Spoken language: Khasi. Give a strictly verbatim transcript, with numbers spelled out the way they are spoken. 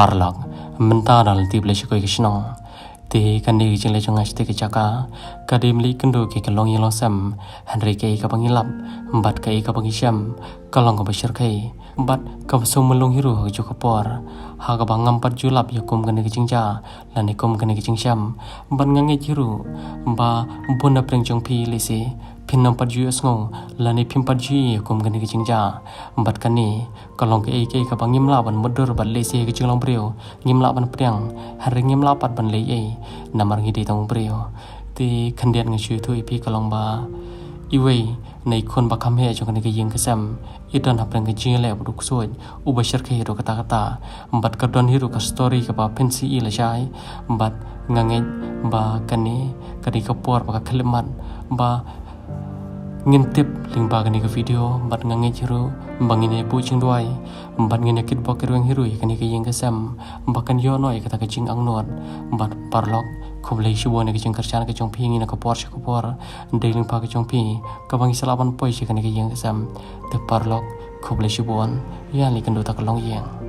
Paralok, mynta da la tip lei sha kawei ka shnong. Te kane ka jingleit jong nga sha kata ka jaka ka dei ban leit kynduh ïa ka longïing longsem, hynrei kaei kaba ngi lap bad kaei kaba ngi shem ka long kaba shyrkhei bad kaba sngewmlung hi ruh ha kajuh ka por, ha kaba ngam pat ju lap ïa kum kane ka jingjia lane kum kane ka jingshem. Bad nga ngeit hi ruh ba bun na pdeng jong phi lehse phin ym pat ju ïohsngew lane phim pat ju ïohi kum kane ka jingjia. Bad kane ka long kaei kaei kaba ngim lah ban mutdur bad lehse ka jinglong briew ngim lah ban pdiang, hynrei ngim lah pat ban leh ei, namar ngi dei tang u briew. Te khyndiat nga shu ïathuh ïa phi ka long ba iwei na i khun ba kham heh jong kane ka ïing ka sem i don hapdeng ka jingïaleh bad u ksuid uba shyrkhei ruh katta katta. Bad ka don hi ruh ka story kaba phin sa ïohi lashai. Bad nga ngeit ba kane ka dei ka por ba ka khyllipmat ba ngin tip lyngba kane ka video. Bad nga ngeit hi ruh ba ngin ïa buh jingduwai bad ngin ïa kitbok kitrwiang hi ruh ïa kane ka ïing ka sem ba kan ïoh noh ïa kata ka jingangnud. Bad paralok, khublei shibun ïa ka jingkyrshan ka jong phi, ngi na ka por sha ka por dei lyngba ka jong phi kaba ngi sa lah ban poi sha kane ka ïing ka sem. Te paralok, khublei shibun, ïa leit kynduh ta ka longïing.